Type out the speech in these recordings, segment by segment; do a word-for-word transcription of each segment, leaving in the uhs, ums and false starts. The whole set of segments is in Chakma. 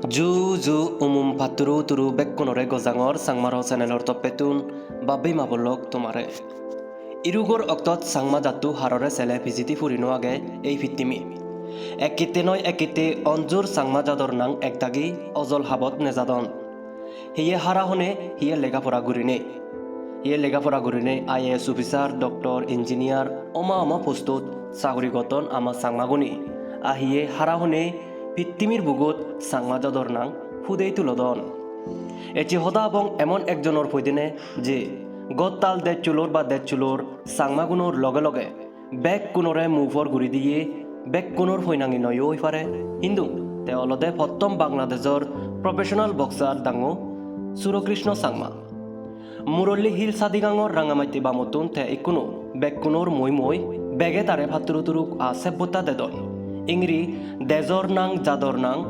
Ju ju umum patturu turu bekkunore gojangor Changmaro channelor toppettun babbe ma bolok tomare. Irugor oktot Changma jattu harore sele pijedi puri no age ei pittimi. Ekkitte noi ekkitte onjur Changma jador nang ekdagi ojol habot nejadon. Hiye hara hone, hiye lega pora gurine. Hiye lega pora gurine I A S officer, doctor, engineer, oma oma postot sagori gotton ama Changmaguni. A hiye hara hone pittimir bugot Changma jador nang pudei tulodon. Ecche hoda abong emon ekjonor poidene je gottal dejchulor ba dejchulor Changmagunor loge loge bekkunore move on guri diye, bekkunor poinangi noyo oi pare. Hintu te olode pottom Bangladeshor professional boxer dango Suro Krishna Changma. Murolli Hill Sadigangor Rangamatti bamottun te ikkunu bekkunor moi moi bege tare patturu turuk a sebbotta dedon. Ingri dejor nang, jador nang,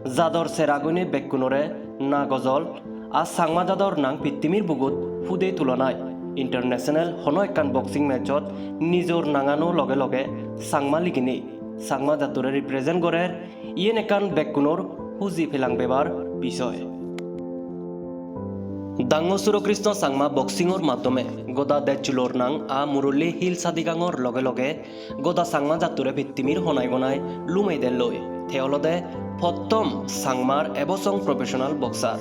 jador seragune bekkunore na gojol, a Changma jador nang pittimir bugot pudei tulonai. International hono ekkan boxing matchot nijor nangano loge loge Changma liginei Changma jattore represent gorer, iyen ekkan bekkunor huji pelang bebar bisoy. Dango Suro Krishna Changma boxingor maddome goda dejchulor nang a Murolli Hill Sadigangor loge loge goda Changma jattore pittimir honai gonai lumei delloi. Te olode pottom Changmar ebosong professional boxer.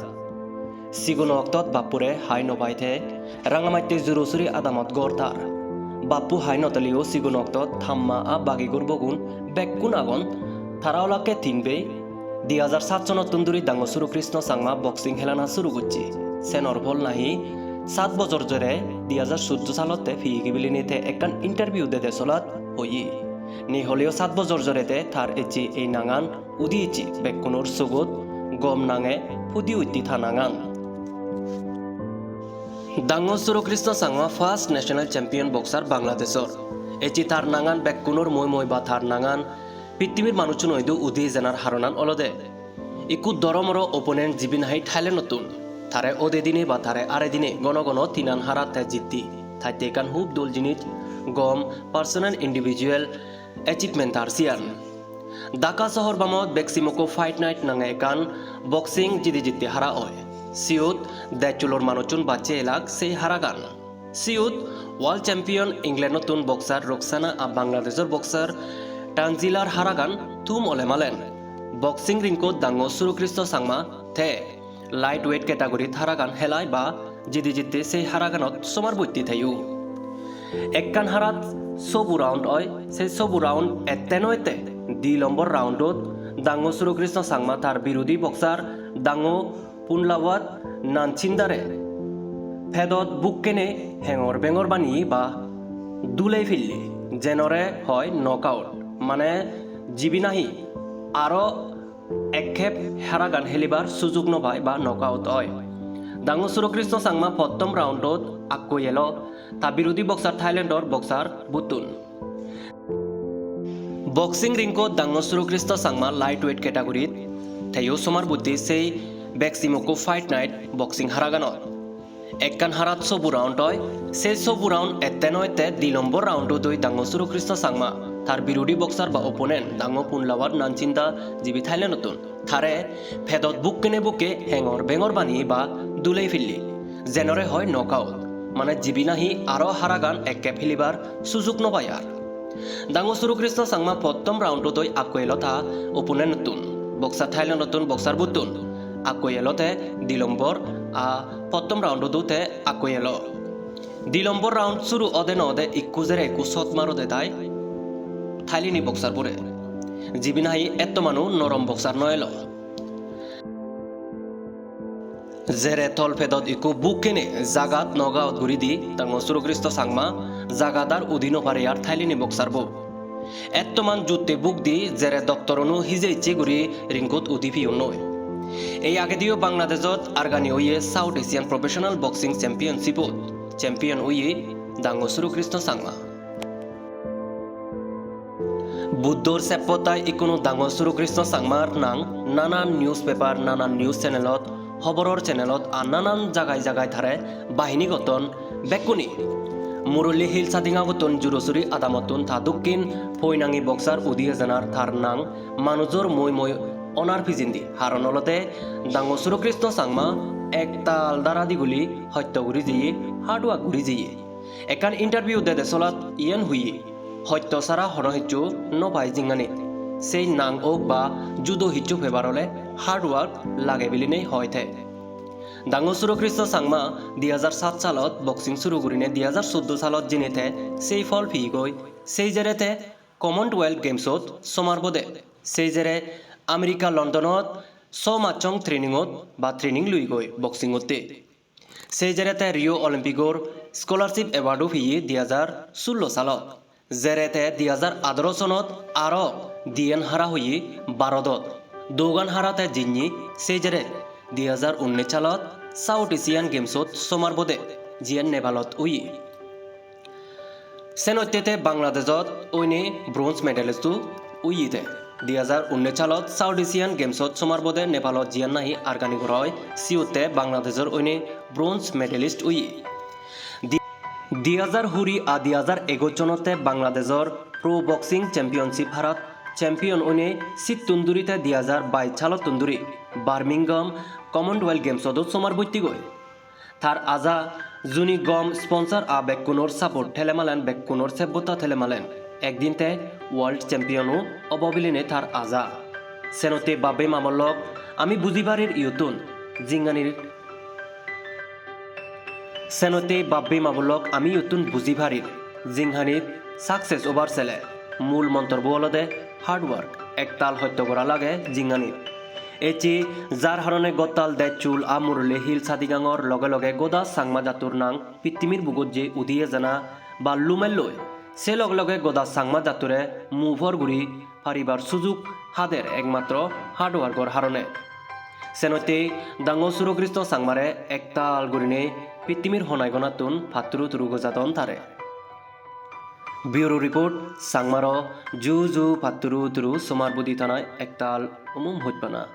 Sigon oktot bappure hai no pai te, Rangamatte Jurosuri adamot gor tar. Bappu hai no teleyo sigon oktot tamma a bagi gurbogun bekkun agon. Tara olakke tin bei. Di hajar sat sonottun duri dango Suro Krishna Changma boxing helana suru gocche. Senor phol nahi sat bojor jore di hajar suddo salotte piyegi bilinei te ekkan interview dede solat hoye. Ni holeyo sat bojor jore te tar ecche ei nangan udi ecche bekkunor sogot gom nange pudi utti ta nangan. Dango Suro Krishna Changma first national champion boxer Bangladeshor. Ecche tar nangan bekkunor moi moi ba tar nangan pittimir manuchun oidu udi jenar haronan olode ikku doromoro opponent jibe nahi Thailandottun. Tare ode dine ba tare are dine gono gono tinan hara te jitti. Thatte ekkan hub dol jinis, gom personal individual achievement tar siyan. Dhaka sohor bamot Beksimoko Fight Night nange ekkan boxing jidi jitti hara oi. Siyot dejchulor manuchun bacche elak sei haragan. Siyot world champion Englandottun boxer Roxana a Bangladeshor boxer Tanzilar haragan thum ole malen. Boxing ringkot dango Suro Krishna Changma te light weight category-t haragan helai ba jidi jitte sei haraganot somar boitte teyo. Ekkan harat sobu round oi, sei sobu round ette no ette di lombor roundot dango Suro Krishna Changma tar birodi boxer dango Punlawat Nanchindare pedot bukkene hengor bengor baniye ba dulei pille, jenore hoi knockout, mane jibe nahi aro ekkep haragan helibar sujug no pai ba knockout oi. Dango Suro Krishna Changma pottom roundot akkoi elo, ta birodi boxer Thailandor boxer buttun. Boxing ringkot dango Suro Krishna Changma lightweight category-t teyo somar boitte sei Beksimoko Fight Night boxing haraganot. Ekkan harat sobu round oi, sei sobu round ette no ette di lombor round-ot oi dango Suro Krishna Changma tar birodi boxer ba opponent dango Punlawat Nanchinda jibe Thailandottun. Tare pedot bukkene bukke hengor bengor baniye ba dulei pille, jenore hoi knockout, mane jibe nahi aro haragan ekkep helibar sujug no pai ar. Dango Suro Krishna Changma pottom round-ot oi akkoi elo ta opponent-tun, boxer Thailand-ottun boxer buttun akkoi elo te di lombor, a pottom round-ot te akkoi elo. Di lombor round suru ode no ode ikku jere ikku shot marode tai Thailini boxer bure. Jibe nahi etto manu norom boxer no elo. Jere tol pedot ikku bukkene jagat knockout guri di dango Suro Krishna Changma jagat ar udi no pare ar Thailini boxer bo. Ettoman jutte buk di jere doktorunu hije icche guri ringkot udi piyonnoi. Ei agediyo Bangladeshot argani oye South Asian Professional Boxing Championship-ot champion oye dango Suro Krishna Changma. Buddhor seppot tai ikkunu dango Suro Krishna Changmar nang nanan newspaper, nanan news channel-ot, hoboror channel-ot ar nanan jagai jagai tare bahini gotton bekkune. Murolli Hill Sadingagottun Jurosuri adamottun ta dokkin poinangi boxer udi ejanar tar nang manujor moi moi Onar pijendi haron olode Dangu Suro Krishna Changma ektal dara diguli hosto guri jeye, hard work guri jeye. Ekkan interview dede solat iyen huye, hosto sara hono hissu no pai jinganit. Sei nang ok ba judo hissu pebar ole hard work lage bilinei hoi te. Dangu Suro Krishna Changma di hajar sat salot boxing suru gurine di hajar soddo salot jeinei te sei phol piyegoi. Sei jere te Commonwealth Gamesot somar bode. Sei jere America Londonot so machong trainingot ba training luigoi boxingotte. Sei jere te Rio Olympicor scholarship award-o piye di hajar sullo salot. Jere te di hajar adaro sonot aro diyen hara hoye Barodot. Dogan hara te jinni sei jere di hajar unnish salot South Asian Gamesot somar bode, jiyen Nepalot oye. Senotte te Bangladeshot oine bronze medalist-o oye te. Di hajar unnish salot South Asian Gamesot somar bode Nepalot jiyan nahi argani gora oi, siyot te Bangladeshor oine bronze medalist oye. Di, di hajar huri a di hajar egoch sonotte Bangladeshor Pro Boxing Championship harat champion oine sittun duri te di hajar bais salottun duri Birmingham Commonwealth Gamesot somar boitti goi. Tar aja juni gom sponsor a bekkunor support thele malen, bekkunor sebbotta thele malen, ekdin te world champion-o obo biline tar aja. Senotte babbe mamolok ami buji parir iyottun jinganir. Senotte babbe mamolok ami iyottun buji parir jinganit success obar sele mul montorbo olode hard work, ektal hosto gora lage jinganit. Ecche jar harone gottal dej chul a murule hil sadi gangor loge loge goda Changma jattur nang pittimir bugot je udi ejana ba lumelloi, se loge loge goda Changma jatture mu por guri paribar sujug hader ekmatro hard work-or harone. Senotte Dangu Suro Krishna Changmare ektal gurine pittimir honai gonattun patturu turu gojadon tare. Bureau report, Changmaro ju ju patturu turu somar budi tanai ektal umum hojpana.